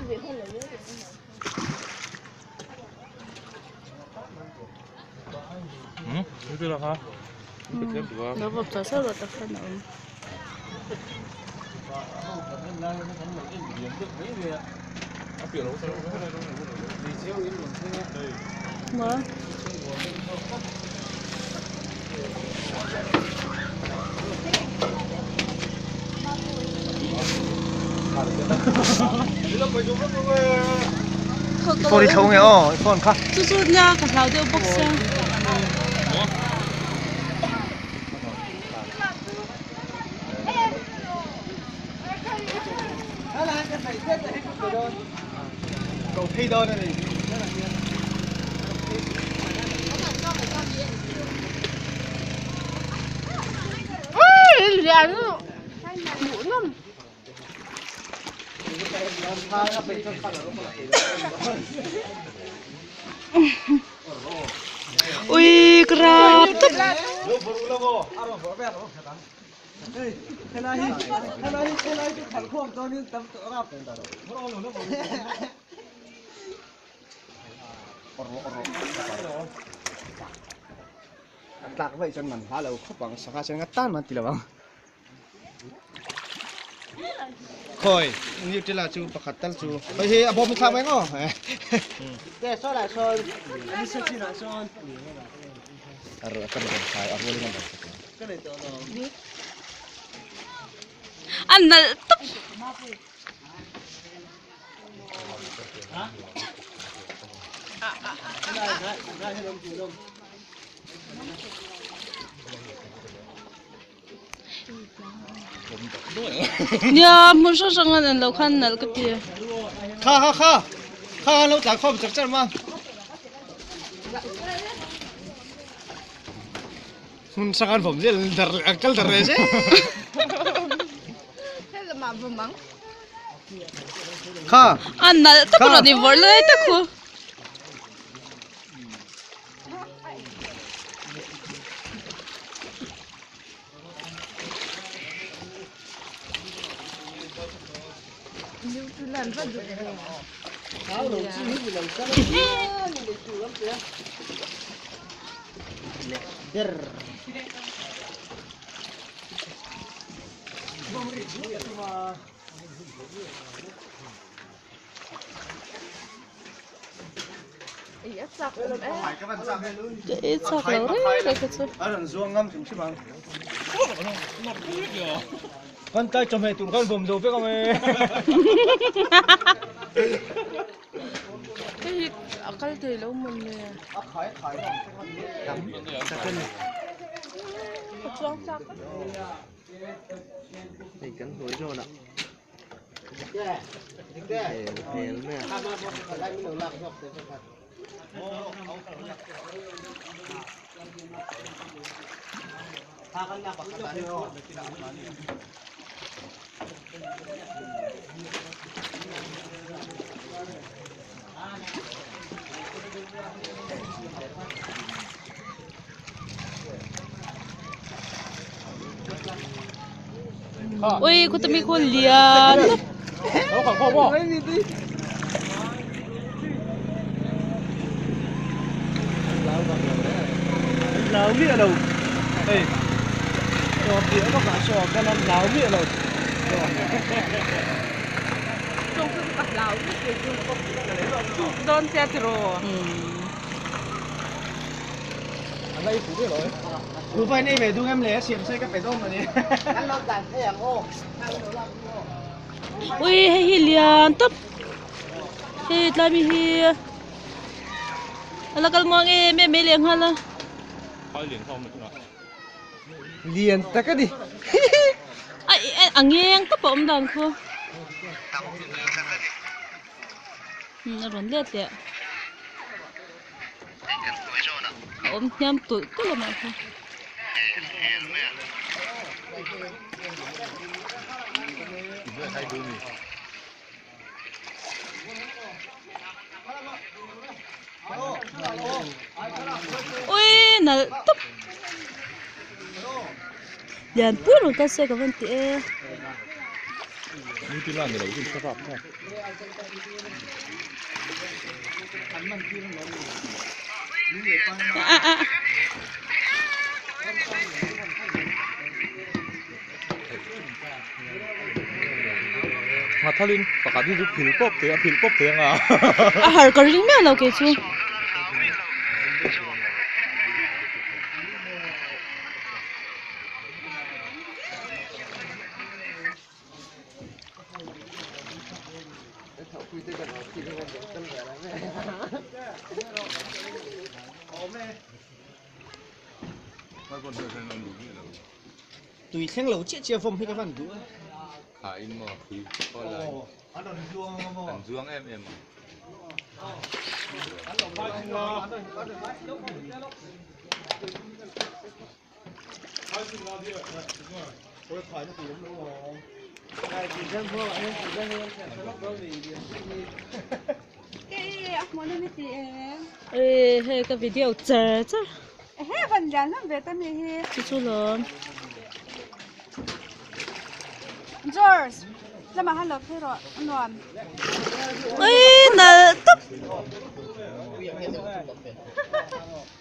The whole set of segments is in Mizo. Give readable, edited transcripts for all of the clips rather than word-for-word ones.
Lo vawp chau chau rawh tak khan a awm. Maw. Phone i tho nge aw i phone kha. Chu chu nia ka hlau deuh bawk sia. Ko phei dawn a ni. Lian hmuh nawm. Ui ka rap tawp. Tlak vaih chuan man hla lo khawp ang sangha chuan nga tan man ti lo ang. Khawi Nutella chu pakhat tal chu hei hi a bawm thlak mai ngaw te saw lah sawn ni sa chin ah sawn a ro ka ro sai a rualin a ro ka nei tawh lo A nalh tawp. Nia hmun hrang hrang an en loh khan nalh ka ti. Kha kha kha kha lo tlan khawm char char ma. Hmun hrang an vawm zel dar an kal dar leh zel. Kha. A nalh tak rawn i vawrh lai tak khu. Ka ei chak lo reng reng kha chu. A rawn zuang ngam hrim hrim ang. Kan tlai chawhmeh tur khan vawm zo vek ang e. Hei hi a kal thei lo mawn le. A chuang chak a. Hei kan hnuai zawn ah. Ui khuta mi khaw lian Hlau miah lo hei chaw piah vak ah saw ka lam hlau miah lo. Dawn sia tiraw. Ku vai nei ve dung em le siam se ka pe dawn mawni. Ui hei hi lian tawp hei tlai mi hi a la kal muang em em mai leh nghal a. Lian tak a ni. A ngeng tawp a awm dan khu. A rawn let leh. A awm hniam tulh tulh a mah kha. Ui nalh tawp. Lian pui rawn kal se ka van ti e. Nutella ni lo chu ka rap thlak. Nghathalin pakhat hi chu phil pawp thei a phil pawp thei anga. A har ka ring miah lo kei chu. Tui thleng lo chiah chiah vawm hi ka van duh a. Kha in maw phui khaw lai. An rawn zuang ang maw? An zuang em em ang. Ê hei ka video char char. Chu chu lawm. Ui nalh tawp.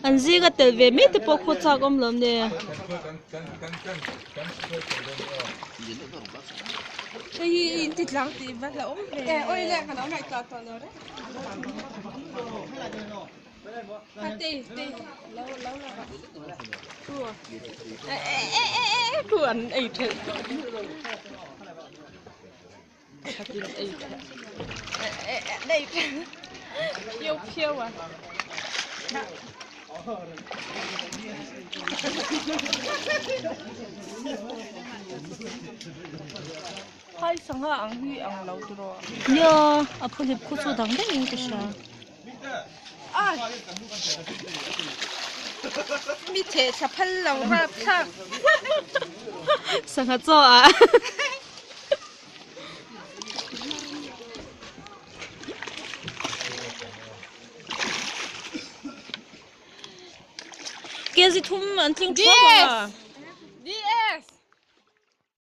An zinga tel ve mai te pawh khaw chak awm lo nia. Nia a phuhlip khu chu dang daih in ka hria. Sangha chaw ah. Kg thum an tling thuap ang a.